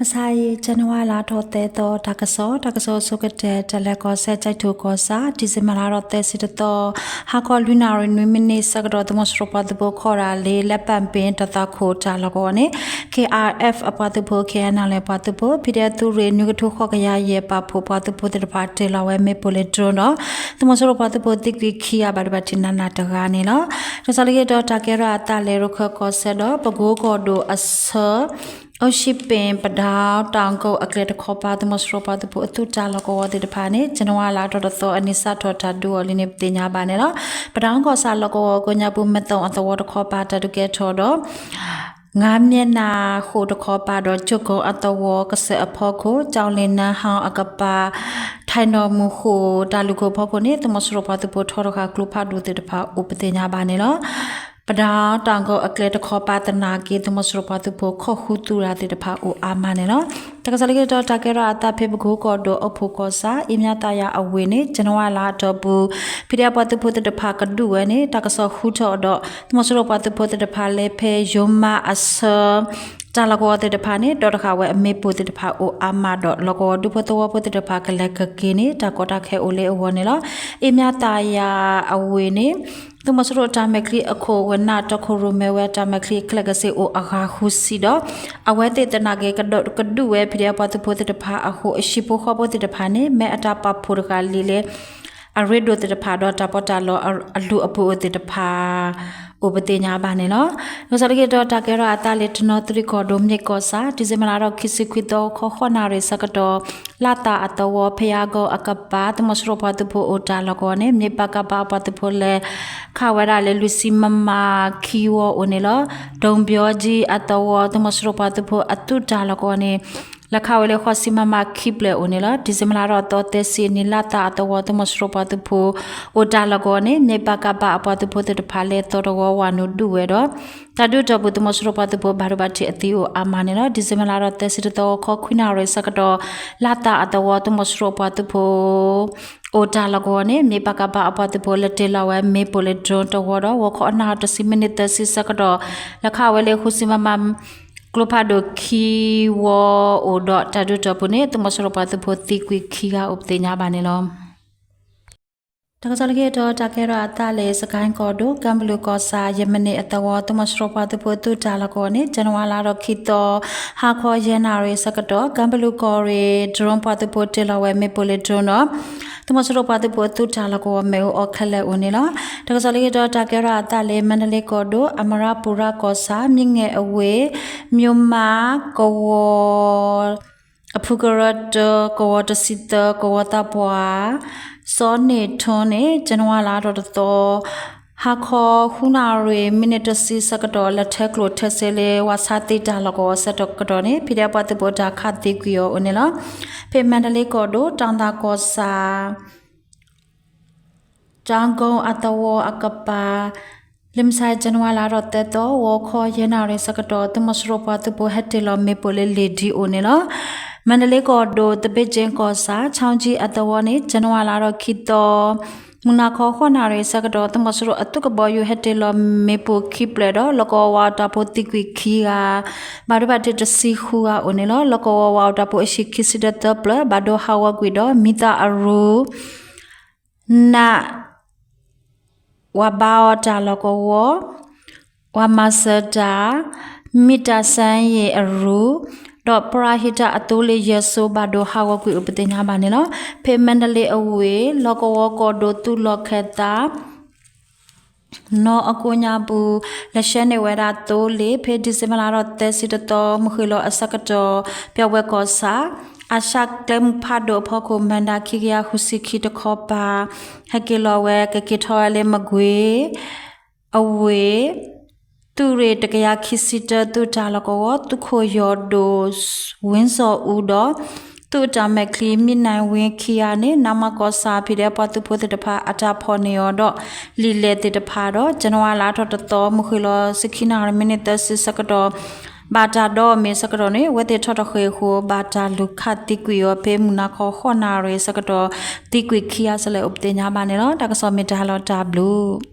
မုၢ်ဆါအံၤ ကၠနဝါလါထီၣ်သၢသီ တၢ်ကစီၣ်, တၢ်ကစီၣ်အဆိကတၢၢ် တၢ်လဲၤကီၢ်စဲၣ် ကၠဲးထိၣ်ကီၢ်ဆၣ် ဒံၣ်စ့ဘၢၣ်လါထီၣ်သၢဆံတသီ ဟါခီလွံၢ်နၣ်ရံၣ်နွံမံးနံးဆၢကတီၢ် သုးမီၤစိရိၤပှၤသုးဖိခီၣ်ဒၣ်လၢ လၢပၣ်ပ့ၣ်တၢ်သွၣ်ခိၣ်တၢ်လီၢ်ကဝီၤန့ၣ် ခ့ၣ်အၣ်အၣ်အၣ်အၣ်ပှၤသုးဖိ ခ့ၣ်အဲၣ်အၣ်အၣ်လၢပှၤသုးဖိ ဖံးဒဲးသုးရ့ၣ် နွံကထိဃိးကယၤယဲၢ် ပာ်ဖှိၣ်ပှၤသုးဖိသ့ၣ်တဖၣ် တ့ၢ်လီၤဝဲမ့ၣ်ပိၢ်လၢ drone ဒီး သုးမီၤစိရိၤပှၤသုးဖိသံကွံာ်ခံဂၤ ဘၣ်ဒိဘၣ်ထံးနးနးတဂၤန့ၣ်လီၤ. တၢ်ကစီၣ်လၢက့ၤဒီး တၢ်ကဲထီၣ်အသးလၢ ရခၢၣ်ကီၢ်စဲၣ်ဒီး ပကိကီၢ်ဒိၣ်အဆၢ အိၣ်ၡံပ့ၣ် ပဒၢတၢ်ကီၢ်အကျဲတခီပၤ သုးမီၤစိရိၤပှၤသုးဖိအသုးတၢ်လီၢ်ကဝီၤသ့ၣ်တဖၣ်န့ၣ် ကၠနဝါလါထီၣ်တသီအနံၤ စးထီၣ်တၢ်ဒုးအီၤလံန့ၣ် ပသ့ၣ်ညါဘၣ်န့ၣ်လီၤ. ပဒၢကီၢ်ဆၣ်လီၢ်ကဝီၤကိးညါပူၤ မဲၣ်သိၣ်အသဝီတခီပၤ တၢ်ဒုးကဲထီၣ်ဒီး ငါးမျက်နှာ ဃိာ်တခီပၤဒီး ကၠိၣ်ကိၣ်အသဝီကစၢၢ်အဖီခိၣ် ကၠီလ့ၣ်နၢဟီၣ်အကပၤ ထံးနီၣ်မုၢ်ဃိၣ် တၢ်လူၢ်ခိၣ်ဖီခိၣ်န့ၣ် သုးမီၤစိရိၤပှၤသုးဖိထီထီၣ်ဃာ်ကျိဖးဒိၣ်သ့ၣ်တဖၣ်အိၣ် ပသ့ၣ်ညါဘၣ်န့ၣ်လီၤ. ပဒၢတၢ်ကီၢ်အကျဲတခီပၤသနာ်က့ သုးမီၤစိရိၤပှၤသုးဖိ ခိးဃုသူၣ်တၢ်သ့ၣ်တဖၣ်အိၣ်အါမးန့ၣ်လီၤ. တၢ်ကစီၣ်လၢက့ၤဒီး တၢ်ကဲထီၣ်အသးဖဲ ပကိကီၢ်ဒိၣ် အိၣ်ဖှိၣ်ကီၢ်ဆၣ် အ့ၣ်မျးသးယၤအဝ့ၢ်န့ၣ် ကၠနဝါလါအတီၢ်ပူၤ ဖံးဒဲးပှၤသုးဖိသ့ၣ်တဖၣ်ကဒုးဝဲန့ၣ် တၢ်ကစီၣ်ဃုထီၣ်ဒီး သုးမီၤစိရိၤပှၤသုးဖိသ့ၣ်တဖၣ်လၢ ဖဲယိၤမးအဆၢ တၢ်လီၢ်ကဝီၤသ့ၣ်တဖၣ်န့ၣ် ဒီးတဃာ်ဝဲအမ့ၣ်ပိၢ်သ့ၣ်တဖၣ်အိၣ်အါမးဒီး လီၢ်ကဝီၤဒူဖိသဝီဖိသ့ၣ်တဖၣ် ကလဲၤကက့ၤန့ၣ် တၢ်ကီတၢ်ခဲအိၣ်လၢအဂီၢ်န့ၣ်လီၤ. အ့ၣ်မျးသးယၤအဝ့ၢ်န့ၣ် သုးမီၤစိရိၤတၢ်မဲာ်ချံအခိၣ်ဝဲနၢ်တီခိၣ်ရိၣ်မဲဝဲ တၢ်မဲာ်ချံအကျဲးစ့အိၣ်အဂၤဃုဆံဒီး အဝဲသ့ၣ်သနာ်က့ ကဒုးဝဲ ဖံးဒဲးပှၤသုးဖိသ့ၣ်တဖၣ်အဃိ အဟံၣ်ဖိဃီဖိသ့ၣ်တဖၣ်န့ၣ် မ့ၢ်အတၢ်ပာ်ဖှိၣ်တဂၤလံလၢ အရ့ဒိၣ်သ့ၣ်တဖၣ်ဒီး တၢ်ပီးတၢ်လီအလူၢ်အပူၤအိၣ်သ့ၣ်တဖၣ် အိၣ်ပသ့ၣ်ညါဘၣ်န့ၣ်လီၤ. တၢ်ကစီၣ်လၢက့ၤဒီး တၢ်ကဲထီၣ်အသးလၢ တနီသရံၣ်ကီၢ်ဒိၣ် မ့ၢ်ကီၢ်ဆၣ် ဒံၣ်စ့ဘၢၣ်လါထီၣ်ခံဆံခွံသီ ခီဃိးနၣ်ရံၣ်ဆၢကတီၢ် လါသးအသဝီ ဖယါကီၢ်အကပၤ သုးမီၤစိရိၤပှၤသုးဖိအိၣ်တၢ်လီၢ်ကဝီၤန့ၣ် မ့ၢ်ပကဖ အပှၤသုးဖိလဲၤခးဝဲဒၣ်လၢ လွံၢ်ဆံ မမ ခံဝီအိၣ်န့ၣ်လီၤ. ဒိၣ်ဘျီကံအသဝီ သုးမီၤစိရိၤပှၤသုးဖိအသုးတၢ်လီၢ်ကဝီၤန့ၣ် လဲၤခးဝဲလၢ ဃိးဆံ မမ ခံဖျၢၣ်အိၣ်န့ၣ်လီၤ. ဒံၣ်စ့ဘၢၣ်လါထီၣ်သီသၢဆံအနံၤ လါသးအသဝီ သုးမီၤစိရိၤပှၤသုးဖိ အိၣ်တၢ်လီၢ်ကဝီၤန့ၣ် မ့ၢ်ပကဖ အပှၤသုးဖိသ့ၣ်တဖၣ်လဲၤသီတဝီ ဝၤနုာ်ဒုးဝဲဒီး တၢ်ဒုးတီၢ်ပူၤ သုးမီၤစိရိၤပှၤသုးဖိ ဘၣ်ဒိဘၣ်ထံးအသံအိၣ်အါမးန့ၣ်လီၤ. ဒံၣ်စ့ဘၢၣ်လါထီၣ်သၢဆံတသီ ခီခွံနၣ်ရံၣ်ဆၢကတီၢ် လါသးအသဝီ သုးမီၤစိရိၤပှၤသုးဖိ အိၣ်တၢ်လီၢ်ကဝီၤန့ၣ် မ့ၢ်ပကဖ အပှၤသုးဖိ လဲၤတ့ၢ်လီၤဝဲမ့ၣ်ပိၢ်လၢ drone တဝီဒီး ဂီၤခီအနၣ်တဆံ မံးနံးသၢဆံဆၢကတီၢ် လဲၤခးဝဲလၢ ဃုဆံ မမ ကျိဖးဒိၣ်ခံဝီအိၣ်ဒီး တၢ်ဒုးတီၢ်ပူၤန့ၣ် သုးမီၤစိရိၤပှၤသုးဖိသံကွံာ်ခံဂၤအိၣ် ပသ့ၣ်ညါဘၣ်န့ၣ်လီၤ. တၢ်ကစီၣ်လၢက့ၤဒီး တၢ်ကဲထီၣ်အသးလၢ စကဲၣ်ကီၢ်ဒိၣ် ကၢ်ဘလူးကီၢ်ဆၣ် ယမနံးအသဝီ သုးမီၤစိရိၤပှၤသုးဖိသုးတၢ်လီၢ်ကဝီၤန့ၣ် ကၠနဝါလါထီၣ်ခံသီ ဟါခီယဲၢ်နၣ်ရံၣ်ဆၢကတီၢ် ကၢ်ဘလူးကီၢ်ရ့ၣ် drone ပှၤသုးဖိတ့ၢ်လီၤဝဲမ့ၣ်ပိၢ်လၢ drone ဒီး သုးမီၤစိရိၤပှၤသုးဖိသုးတၢ်လီၢ်ကဝီၤ မ့ၣ်အူအီၣ်ခဲလၢာ်အိၣ်န့ၣ်လီၤ. တၢ်ကစီၣ်လၢက့ၤဒီး တၢ်ကဲထီၣ်အသးလၢ မါဒလ့ကီၢ်ဒိၣ် အမရပူၤရကီၢ်ဆၣ် မံငဲၢ်အဝ့ၢ် မၠိမး ကဝီၤ အဖုကရၢတၢ ကဝီၤတဆံသၢ ကဝီၤသးပှၢ် စီၤန့ၢ်ထွန်းန့ၣ် ကၠနဝါလါထီၣ်တသီ ဟါခီ ဃုနၣ်ရံၣ် မံးနံးတဆံဆၢကတီၢ် လဲၤထၢကျိၣ်ထၢစ့လၢ ဝၣ်ဆါသံတၢ်လီၢ်ကဝီၤဆၢကတီၢ်န့ၣ် ဖံးဒဲးပှၤသုးဖိတၢ်ခးသံကွံာ်အီၤအိၣ်န့ၣ်လီၤ. ဖဲမါဒလ့ကီၢ်ဒိၣ် တၢ်သၣ်ကီၢ်ဆၣ် တၢ်ကိၣ်အသဝီအကပၤ လၢမုၢ်ဆါ ကၠနဝါလါထီၣ်သၢသီ ဂီၤခီယဲၢ်နၣ်ရံၣ်ဆၢကတီၢ် သုးမီၤစိရိၤပှၤသုးဖိ ဟဲတ့ၢ်လီၤမ့ၣ်ပိၢ်လၢလ့ၣ်ဒံအိၣ်န့ၣ်လီၤ. မါဒလ့ကီၢ်ဒိၣ် သဘ့ၣ်ကၠ့ကီၢ်ဆၣ် ခၠီကၠံအသဝီန့ၣ် ကၠနဝါလါထီၣ်ခံသီ မုၢ်နၤခီဃိးနၣ်ရံၣ်ဆၢကတီၢ် သုးမီၤစိရိၤအသုးကဘီယူၤဟဲတ့ၢ်လီၤမ့ၣ်ပိၢ်ခံဖျၢၣ်ဒီး လီၢ်ကဝီၤဝၤအတၢ်ဖိသံကွံာ်ခံဂၤ ဘၣ်ဒိဘၣ်ထံးတဆံဃုဂၤအိၣ်န့ၣ်လီၤ. လီၢ်ကဝီၤဝၤအတၢ်ဖိအဟံၣ်ခံဆံဒီးသၢဖျၢၣ် ဘၣ်ဒိဟးဂီၤကွံာ်ဒီး မံသးအရူ နး ဝၤဘါအီၤတၢ်လီၢ်ကဝီၤ ဝၤမၤစၢၤတၢ် မံတၢ်ဆါယံာ်အရူ ဒီးပရၤဟံးတၢ်အသိလ့ၣ်ယဲၢ်စိ ဘၣ်ဒိဟးဂီၤကွံာ်အိၣ်ပသ့ၣ်ညါဘၣ်န့ၣ်လီၤ. ဖဲမါဒလ့အဝ့ၢ် လီၢ်ကဝီၤကီၢ်ဒိၣ်သုးလီၢ်ခၢၣ်သး နီၢ်အကိးညါပူၤ လဲၤဆှၢန့ၢ်ဝဲဒၣ်သိလ့ၣ် ဖဲဒံၣ်စ့ဘၢၣ်လါထီၣ်သၢဆံတသီ မုၢ်ဃ့ၢ်လီၤအဆၢကတီၢ် ပျီဝဲကီၢ်ဆၣ် အၤၡၢ်ကျဲမုၢ်ဖးဒိၣ်အဖီခိၣ် မၣ်ဒၣ်ခံကယၤဃုဆံခံတခီပၤ ဟဲက့ၤလီၤဝဲ ကက့ၤထီၣ်ဝဲလၢမကွ့ၤ အဝ့ၢ် သုးရ့ၣ်တကယၤခံဆံတၢ သုးတၢ်လီၢ်ကဝီၤ သုးခိၣ်ယီၤဒိၣ် ဝ့စီၤအူဒီး သုးတၢ်မဲာ်ချံ မံနၢ်ဝ့ခံဂၤန့ၣ် နးမးကီၢ်ဆၣ် ဖံးဒဲးပှၤသုးဖိသ့ၣ်တဖၣ် အတၢ်ဖီၣ်န့ၢ်အီၤဒီး လံာ်လဲၢ်သ့ၣ်တဖၣ်ဒီး ကၠနဝါလါထီၣ်တသီ မုၢ်ဃ့ၢ်လီၤ ဆံခံနၣ်ရံၣ် မံးနံးသၢဆံဆၢကတီၢ် ဘၣ်တၢ်ဒီးအီၤမ့ၢ်ဆၢကတီၢ်န့ၣ် အဝဲသ့ၣ်ထီၣ်တဃ့ၢ်အဃိ ဘၣ်တၢ်လူၤခးသံကွံာ်အီၤ ဖဲမုၢ်နၤခီဃိးနၣ်ရံၣ်ဆၢကတီၢ် သံကွံာ်ခံဂၤစ့ၢ်ကီး အိၣ်ပသ့ၣ်ညါဘၣ်န့ၣ်လီၤ. တၢ်ကစီၣ်မ့ၢ်တၢ်လီၤတၢ်ဘျုး